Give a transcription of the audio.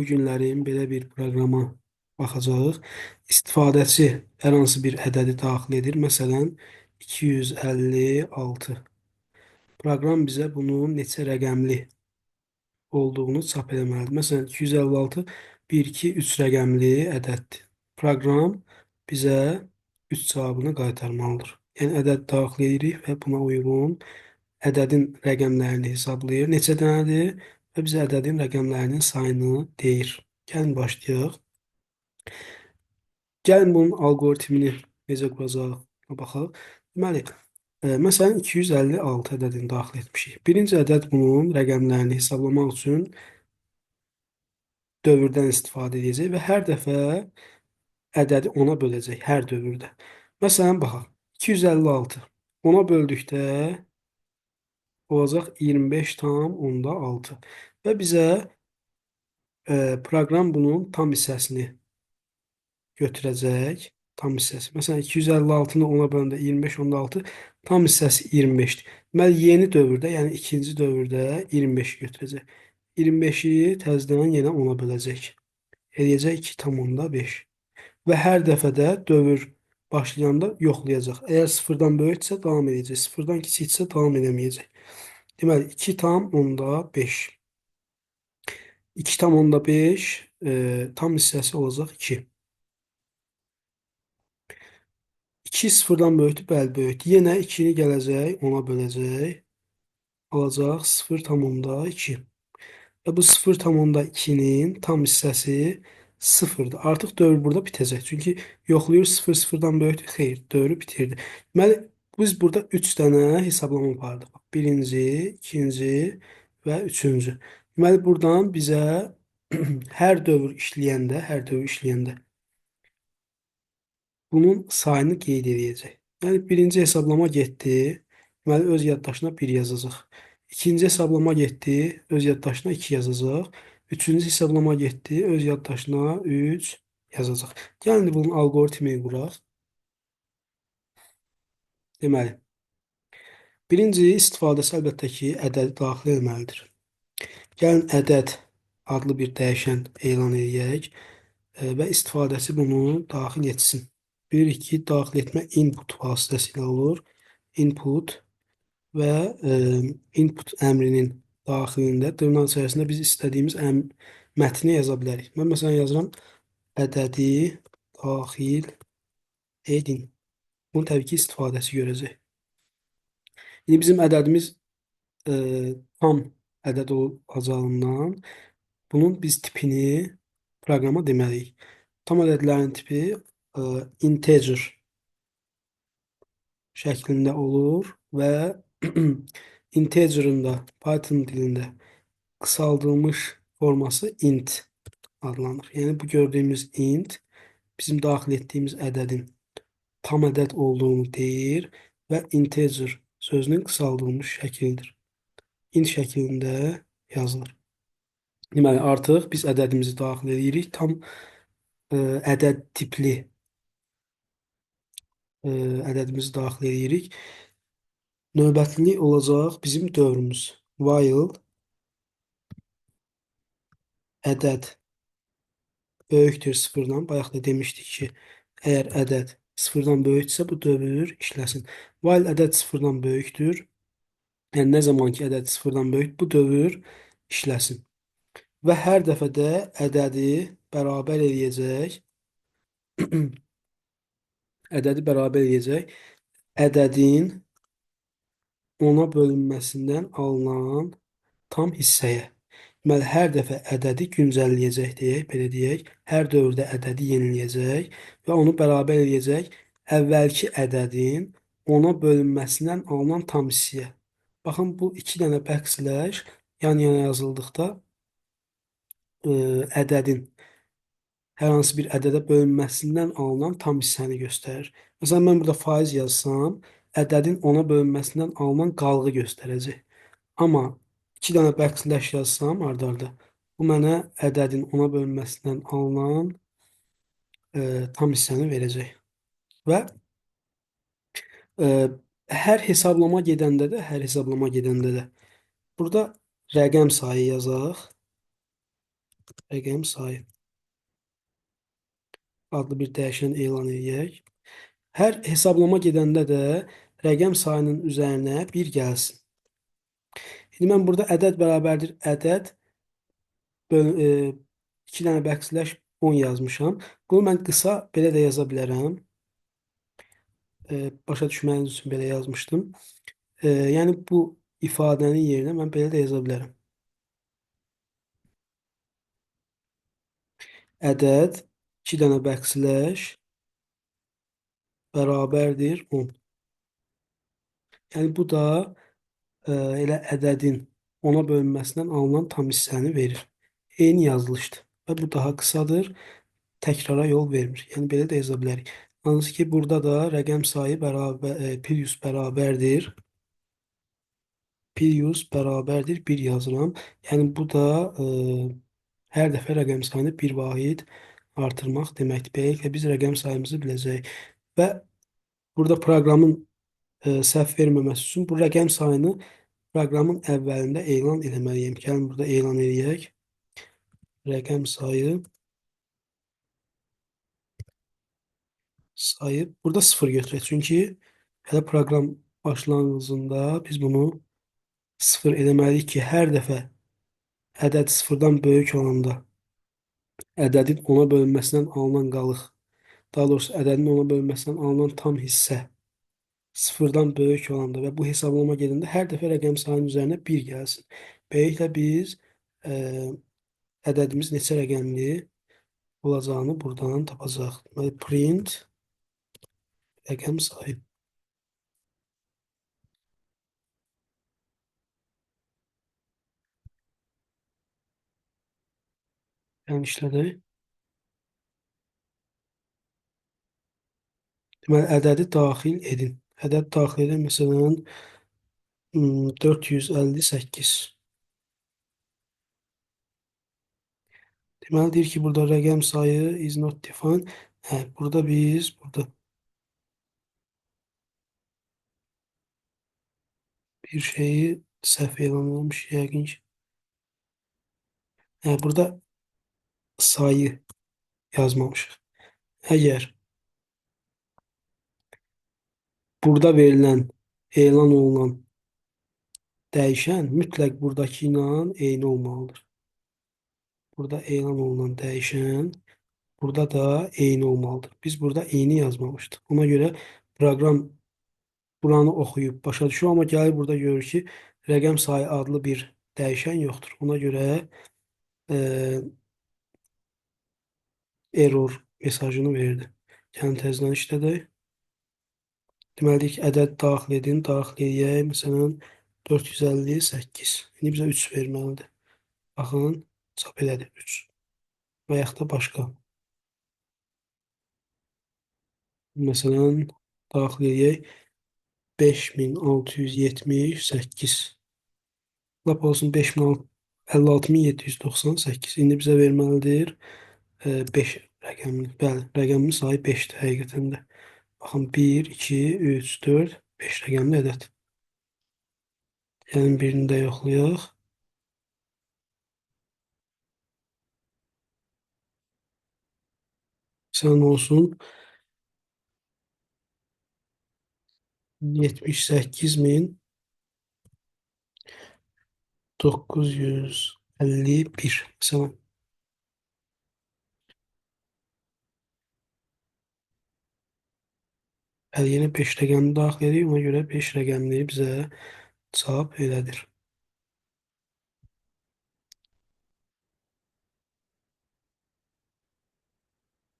Bu günlərin belə bir proqrama baxacağıq. İstifadəçi hər hansı bir ədədi daxil edir. Məsələn, 256. Proqram bizə bunun neçə rəqəmli olduğunu çap eləməlidir. Məsələn, 256 1, 2, 3 rəqəmli ədəddir. Proqram bizə 3 cavabını qaytarmalıdır. Yəni, ədəd daxil edirik və buna uyğun ədədin rəqəmlərini hesablayır. Neçə dənədir? Və bizə ədədin rəqəmlərinin sayını deyir. Gəlin başlayaq. Gəlin bunun algoritmini necə quracağıq baxaq. Deməli, məsələn 256 ədədini daxil etmişik. Birinci ədəd bunun rəqəmlərini hesablamaq üçün dövrdən istifadə edəcək və hər dəfə ədədi 10-a böləcək hər dövrdə. Məsələn, baxaq. 256 10-a böldükdə olacaq 25,6. Və bizə proqram bunun tam hissəsini götürəcək. Tam hissəsi. Məsələn, 256-nı 10-a böləndə 25,6, tam hissəsi 25-dir. Deməli, yeni dövrdə, yəni ikinci dövrdə 25-i götürəcək. 25-i təzədən yenə 10-a böləcək. Eləyəcək 2,5. Və hər dəfə də dövr başlayanda yoxlayacaq. Əgər sıfırdan böyüksə davam edəcək. Sıfırdan kiçiksə davam eləməyəcək. Deməli, 2,5. 2,5 tam hissəsi olacaq 2. 2 sıfırdan böyükdür, bəli böyükdür. Yenə 2-ni gələcək, 10-a böləcək. Alacaq 0,2. Və bu 0,2-nin tam hissəsi 0-dır. Artıq dövr burada bitəcək. Çünki yoxlayır 0 sıfırdan böyükdür. Xeyr, dövrü bitirdi. Deməli, biz burada 3 dənə hesablama apardıq. Birinci, ikinci və üçüncü. Deməli, buradan bizə hər dövr işləyəndə, hər dövr işləyəndə bunun sayını qeyd edəcək. Yəni, birinci hesablama getdi. Deməli, öz yaddaşına 1 yazacaq. İkinci hesablama getdi, öz yaddaşına 2 yazacaq. Üçüncü hesablama getdi, öz yaddaşına 3 yazacaq. Gəlin bunun algoritmini quraq. Deməli, birinci istifadəsi əlbəttə ki, ədədi daxil etməlidir. Gəlin ədəd adlı bir dəyişən elan edək və istifadəçi bunu daxil etsin. Bilirik ki, daxil etmə input vasitəsilə olur. Input və input əmrinin daxilində dırnaq içərisində biz istədiyimiz mətni yaza bilərik. Mən məsələn yazıram ədədi daxil edin. Bunu təbii ki, istifadəçi görəcək. İndi bizim ədədimiz tam ədəd olacağından bunun biz tipini proqrama deməliyik. Tam ədədlərin tipi integer şəklində olur və integer'ın da Python dilində qısaldılmış forması int adlanır. Yəni bu gördüyümüz int bizim daxil etdiyimiz ədədin tam ədəd olduğunu deyir və integer sözünün qısaldılmış şəklidir. İnt şəklində yazılır. Deməli, artıq biz ədədimizi daxil edirik. Tam ədəd tipli ədədimizi daxil edirik. Növbətli olacaq bizim dövrümüz. While ədəd böyükdür sıfırdan. Bayaq da demişdik ki, əgər ədəd sıfırdan böyükdürsə bu dövr işləsin. While ədəd sıfırdan böyükdür. Yəni nə zaman ki ədəd sıfırdan böyük, bu dövr işləsin. Və hər dəfə də ədədi bərabər eləyəcək. Ədədi bərabər eləyəcək. Ədədin 10-a bölünməsindən alınan tam hissəyə. Deməli, hər dəfə ədədi güncəlləyəcək deyək, belə deyək. Hər dövrdə ədədi yeniləyəcək və onu bərabər eləyəcək əvvəlki ədədin 10-a bölünməsindən alınan tam hissəyə. Baxın, bu iki dənə backslash yan-yana yazıldıqda ədədin hər hansı bir ədədə bölünməsindən alınan tam hissəni göstərir. Məsələn, mən burada faiz yazsam, ədədin 10-a bölünməsindən alınan qalğı göstərəcək. Amma iki dənə backslash yazsam ard-arda, bu mənə ədədin 10-a bölünməsindən alınan tam hissəni verəcək. Və hər hesablama gedəndə də, hər hesablama gedəndə də burada rəqəm sayı yazaq. Rəqəm sayı adlı bir dəyişən elan edək. Hər hesablama gedəndə də rəqəm sayının üzərinə 1 gəlsin. İndi mən burada ədəd bərabərdir ədəd 2 dənə backslash 10 yazmışam. Bunu mən qısa belə də yaza bilərəm. Başa düşməyiniz üçün belə yazmışdım. Yəni bu ifadənin yerinə mən belə də yaza bilərəm. Ədəd 2 dənə backslash bərabərdir 10. Yəni bu da elə ədədin 10-a bölünməsindən alınan tam hissəni verir. Eyni yazılışdır və bu daha qısadır, təkrara yol vermir. Yəni belə də yaza bilərik. Hansı ki, burada da rəqəm sayı bərabər, plus bərabərdir. Plus bərabərdir 1 yazıram. Yəni bu da hər dəfə rəqəm sayını bir vahid artırmaq deməkdir. Beləliklə biz rəqəm sayımızı biləcəyik. Və burada proqramın səhv verməməsi üçün bu rəqəm sayını proqramın əvvəlində elan eləməliyəm. Gəlin burada elan eləyək. Rəqəm sayı burada 0 götürək. Çünki hələ proqram başlanğıcında biz bunu 0 eləməliyik ki, hər dəfə ədəd 0-dan böyük olanda ədədin 10-a bölünməsindən alınan qalıq, daha doğrusu ədədin 10-a bölünməsindən alınan tam hissə 0-dan böyük olanda və bu hesablama gedəndə hər dəfə rəqəm sayının üzərinə 1 gəlsin. Beləliklə biz ədədimiz neçə rəqəmli olacağını buradan tapacaq. Deməli, print rəqəm sayı. Yəni işlədək. Deməli, ədədi daxil edin. Ədəd daxil edin, məsələn, 458. Deməli, deyir ki, burada rəqəm sayı is not defined. Hə, burada biz, burada bir şeyi səhv elan olmuş yəqin ki. Hə, burada sayı yazmamışıq. Əgər burada verilən, elan olunan dəyişən mütləq buradakı ilə eyni olmalıdır. Burada elan olunan dəyişən burada da eyni olmalıdır. Biz burada eyni yazmamışdıq. Ona görə proqram buranı oxuyub başa düşür, amma gəlir burada görür ki, rəqəm sayı adlı bir dəyişən yoxdur. Ona görə error mesajını verdi. Gəlin təzədən işlədək. Deməli ki, ədəd daxil edin, daxil eləyək. Məsələn, 458. İndi bizə 3 verməlidir. Baxın, çap elədi 3. Və yaxud da başqa. Məsələn, daxil eləyək 5678. Lap olsun 56798. İndi bizə verməlidir 5 rəqəmli. Bəli, rəqəmli sayı 5-dir həqiqətən də. Baxın, 1, 2, 3, 4, 5 rəqəmli ədəd. Gəlin birini də yoxlayaq. Məsələn olsun 78951 məsələn. Bəli, yenə 5 rəqəmli daxil edirik. Ona görə 5 rəqəmli bizə çap elədir.